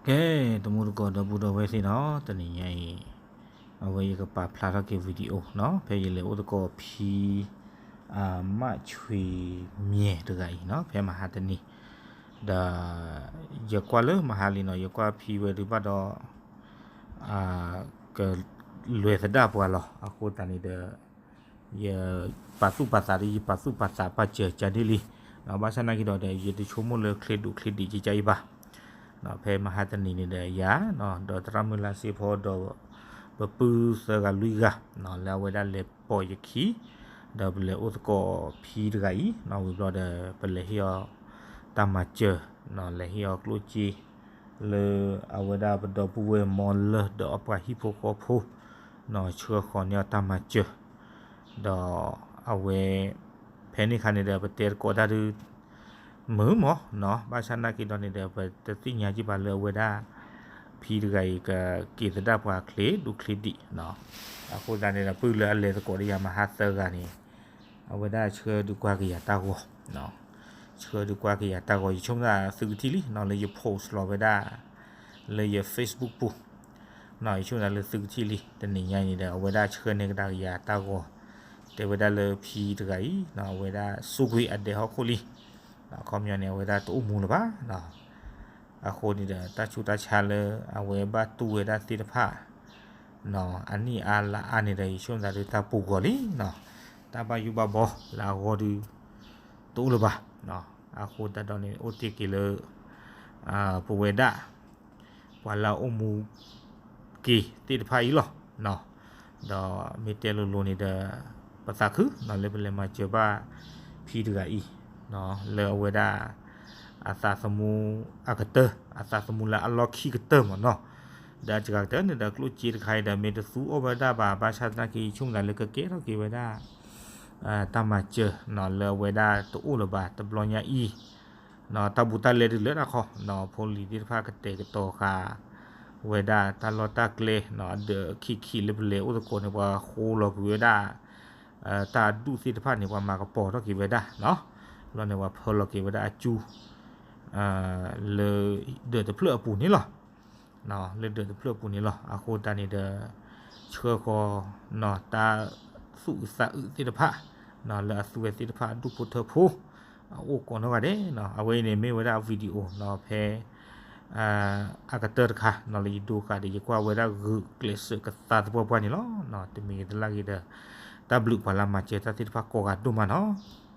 ကဲ, တံၤသကိးဒီပုၢ်ဒီဝဲၢ်သ့ၣ်နီၤ, တနံၤညါအံၤ အဝဲယကပာ်ဖျါထီၣ်က့ၤ video နီၤ, ဖဲယလဲၤအိၣ်သကိးဖံ အမၣ်ဆွံမၠဲၣ်တဂၤအံၤနီၤ, ဖဲမဟါတနံၤ, ဒီး ယကွၢ်လၢမဟါလံနီၤ, ယကွၢ်ဖံဝဲဒုးဘၣ်ဒီး ကလဲၤသဒၣ်ပှၤလီၤ. အဃိသတးန့ၣ်ဒီး ယပာ်သူၣ်ပာ်သးဒီး ယပာ်သူၣ်ပာ်သးပာ်စၢၤကဒ်လံ, ဘၣ်ဆၣ်နာ်က့ဒီး ယတဆိကမိၣ်လၢချ့ဒိၣ်ချ့ဒံးကကါအံၤဘၣ်. ဖဲမဟါတနံၤန့ၣ်ဒီးယၤ ဒီးသရၣ်မုၣ်လါစ့ဖီဒီး ပပုၢ်သၢဂၤလွံၢ်ဂၤ လၢအဝဲဒၣ်လဲၤပိာ်ယခံ, ဒီးပလဲၤအိၣ်သကိးဖံတဂၤအံၤ ဝံၤဘျီဒီး ပလဲၤဟ့ၣ်အီၤတၢ်မၤစၢၤ, လဲၤဟ့ၣ်အီၤကျိၣ်စ့ လၢအဝဲဒၣ်ပဒီပုၢ်ဝဲၢ်မီလၢၢ်ဒီးအပှၤဟံၣ်ဖိဃီဖိ ဆှၢဃီၤန့ၢ်အီၤတၢ်မၤစၢၤ, ဒီးအဝဲ ဖဲန့ၣ်ခါန့ၣ်ဒီး ပတဲသကိးတၢ်ဒုး မုာ်မးနီၤ, ဘၣ်ဆၣ်နာ်က့ဒီးန့ၣ်ဒီး ပတသ့ၣ်ညါက့ၤဘၣ်လၢအဝဲဒၣ် ဖံတဂၤအံၤ ကက့ၤသဒၣ်ပှၤချ့ဒိၣ်ချ့ဒံး, အဃိသတးန့ၣ်ဒီး ပုၢ်လၢအလဲၤသကိးဒီးယၤမဟါသၢဂၤန့ၣ် အဝဲဒၣ်ဆှၢဒုးကွၢ်က့ၤယၤတၢ်ဂီၤ, ဆှၢဒုးကွၢ်က့ၤယၤတၢ်ဂီၤ, ယဆိကမိၣ်သးသုကထံၣ်လံ လၢယ post လီၤဝဲဒၣ် လၢယ Facebook ပူၤ, ယဆိကမိၣ်သးလၢသုကထံၣ်လံ, တနံၤညါအံၤန့ၣ်ဒီး အဝဲဒၣ်ဆှၢန့ၢ်ကဒါက့ၤယၤတၢ်ဂီၤ, တဲဝဲဒၣ်လၢဖံတဂၤအံၤ အဝဲဒၣ်စူးကွံာ်အဒဲးဟီၣ်ခိၣ်လံ, အခီပညီန့ၣ် အဝဲဒၣ်တအိၣ်မူလၢၤဘၣ်. အဃိန့ၣ်ဒီး တၢ်ဆူးတၢ်ဆါလၢအဝဲဘၣ်တူၢ်ဝဲဒၣ်သ့ၣ်တဖၣ် အနံၣ်အါလါအါန့ၣ်ဒီး ယဆိကမိၣ်သးဒုးတၢ်ပူၤကွံာ်လံ, တၢ်ဘၣ်ယိၣ်ဘၣ်ဘီလၢအဂီၢ်ဒုး တအိၣ်လၢၤဘၣ်. အဃိသတးဒီးန့ၣ် အိၣ်တ့ၢ်က့ၤလၢ ပဝဲဒၣ် ပှၤလၢအအိၣ်မူက့ၤသ့ၣ်တဖၣ်အံၤလီၤ. ဒီးမ့ၢ်တဲလိၤလိၤန့ၣ်ဒီး ပသးခုလၢပလဲၤမၤစၢၤဘၣ်ဖံတဂၤအံၤ လၢအဝဲဒၣ် အသးသမူအကတၢၢ်, အသးသမူလၢအလီၢ်ခံကတၢၢ်မးနီၤ. ဒီးအစှၤကတၢၢ်န့ၣ်ဒီး ကျိၣ်စ့တခါအံၤဒီး မ့ၢ်တသူအီၣ်ဝဲဒၣ်ဘၣ်, ဘၣ်ဆၣ်သနာ်က့ ယဆိကမိၣ်သးလၢကကဲထီၣ်က့ၤဝဲဒၣ် တၢ်မၤစၢၤ လၢအဝဲဒၣ်တအိၣ်လၢၤဘၣ် တဘျီညါအံၤ, တၢ်ဘူးတၢ်လဲဒုးလၢတၢ်ခီ, ဖိလံၤသ့ၣ်တဖၣ်ကတဲာ်ကတီၤဃာ်ဝဲဒၣ်တၢ်လီၢ်တၢ်ကျဲ, အဒၢးခံခံလၢပလဲၤအိၣ်သကိးန့ၣ် ပှၤဃိလီၤကွံာ်ဝဲဒၣ် တၢ်ဒူၣ်သ့ၣ်တဖၣ်န့ၣ် ပှၤမၤကပီၤထီၣ်က့ၤဝဲဒၣ်, ဘျီန့ၣ် ပှၤဖၢလီၤက့ၤဝဲဒၣ်အကၠူ လၢဒၢးတဖျၢၣ်အပူၤန့ၣ်လီၤ. လၢဒၢးတဖျၢၣ်အပူၤန့ၣ်လီၤ. အဃိသတးန့ၣ်ဒီး ဆှၢဃီၤ တၢ်သူၣ်အုးသးအုးသ့ၣ်တဖၣ် လၢအသူဝဲသ့ၣ်တဖၣ်အဒူၣ်ဖိထၢဖိ အအိၣ်ကိးနီၢ်ဂၤဒဲးနီၤ. အဝဲအံၤန့ၣ်မ့ၢ်ဝဲဒၣ် video နီၤ ဖဲ အကတၢၢ်တခါနီၤ လၢယဒိဃာ်ဒီး ယကွၢ်ဝဲဒၣ်ဂုာ်ကျဲးစၢးကသါသပှၢ်ပှၢ်န့ၣ်လီၤ. တမံၤဂ့ၤတလၢ်ဂ့ၤဒီး တၢ်ဘျုးပှၤလၢမၤစၢၤတၢ်သ့ၣ်တဖၣ်ကိးဂၤဒိၣ်မးနီၤ.